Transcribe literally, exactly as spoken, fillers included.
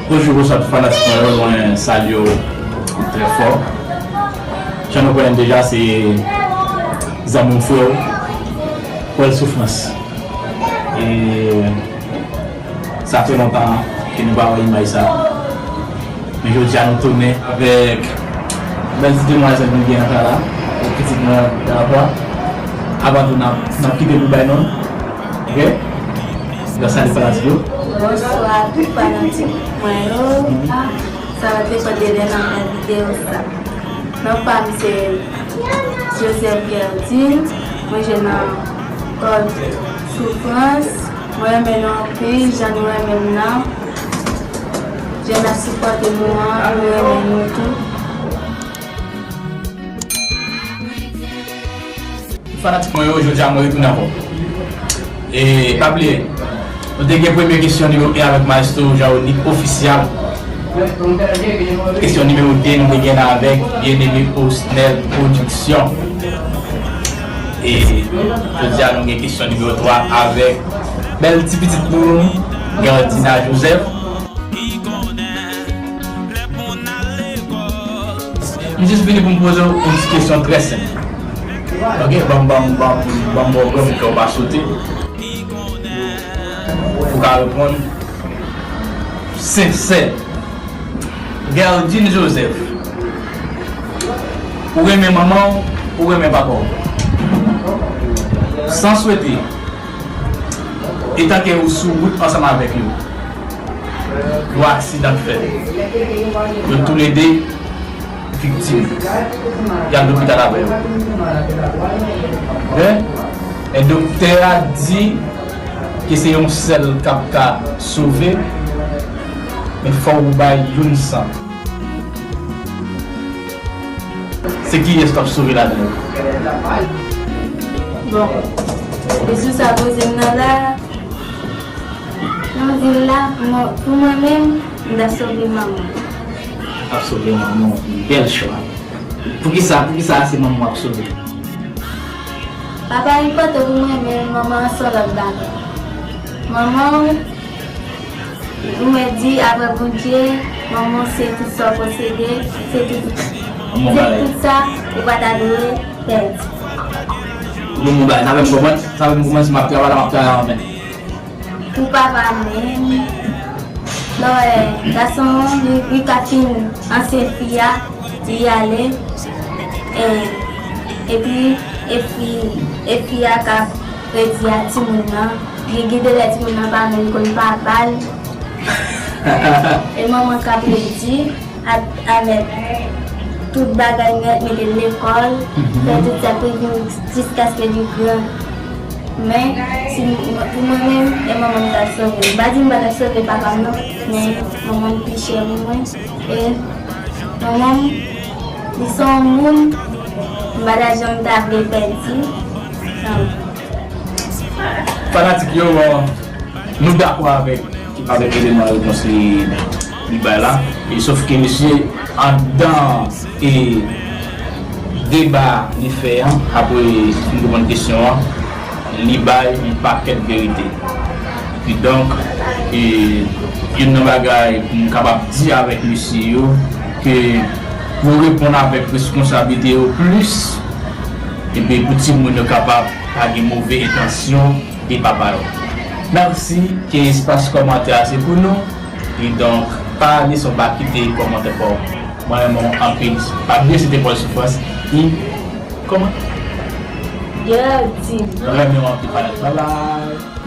Bonjou, bonswa tout fanatik mwen yo, mwen salye w trè fò. Jan nou konnen l deja, se zanmi w, frè w, Paul Souffrance. E sa fè lontan ke nou pa wè imaj sa. Men jodi a nou tounen avèk bèl ti demwazèl nou gen nan kay la, pitit mwen Dapwa. Avan tou, n ap, n ap kite l pou bay non l. Ok? N ap salye fanatik yo. Bonswa tout fanatik mwen yo. Sa va te fè de lè nan videyo sa. Non pa m se Joseph Gerdin. Mwen jwe nan kòd Souffrance. Mwen renmen nou anpil, jan nou renmen m nan. Jan n ap sipòte nou an, nou renmen nou tou. Fanatik mwen yo, jodi a mwen retounen ankò. E pa bliye, nou te gen premye kesyon nimewo en avèk Maestro Jean Rony Official. Kesyon nimewo de, nou te gen avèk Bien-Aimé Osnel Production. E jodi a, nou gen kesyon nimewo twa avèk bèl ti pitit nou, Gardina Joseph. M jis vini pou m poze w yon ti kesyon trè senp. Ok, ban m, ban m, ban m, ban m ba w granmoun kè w pa sote. Ou ka reponn sensè. Gerdin Joseph, ou renmen manman w, ou renmen papa w? San swete, etan ke ou sou wout ansanm avèk yo, yon aksidan fèt. Yo toulede viktim. Y al lopital avè yo. Men, e doktè a di ke se yon sèl k ap ka sove, men fò ou bay youn san. Se kiyès k ap sove ladan yo? Bon, e sou sa poze m nan la, nan vil la, pou mwen, pou mwen menm, m ta sove manman. Ap sove manman w, bèl chwa. Poukisa, poukisa se manman w ap sove? Papa enpòtan pou mwen, men manman an se yon lòt bagay. Manman w, ou mèt di, apre Bondye, manman w se tout sa w posede, se tout, se tout sa ou pa ta dwe pèdi. Bon, bon, bagay, sa fè m konprann, sa fè m konprann si m ap travay la, m ap travay anven. Pou papa menm, lè w wè gason an, li, li ka fin ansyen fi a, li ale, e, epi, e fi, e fi a ka redi a timoun nan, li gen de lè timoun nan pa menm konn papa l, e manman k ap redi. Ak, avèk tout bagay nèt, mete l lekòl, fè tout sa pou l vin jiskaske li gran. Men, si m, pou mwen menm, e manman m t ap sove. M pa di m pa t ap sove papa m non, men manman m pi chè pou mwen. E manman m, li se yon moun, m pa ta janm ta vle pèdi. Fanatik yo, nou dakò avèk, avèk eleman repons li, li bay la. E sòf ke misye anndan e deba li fè an, apre m konprann kesyon an, li bay yon pakèt verite. Kidonk, e, youn nan bagay pou m kapab di avèk mesye yo, ke yo reponn avèk responsablite yo plis, epi pou timoun yo kapab pa gen move entansyon de papa yo. Mèsi, ke espas kòmantè a se pou nou. Kidonk, pa ale san w pa kite kòmantè pa w. Mwen renmen w anpil. Pa bliye se te Paul Souffrance. I, kòman? Geraldine. Renmen w anpil, fanatik. Bye bye.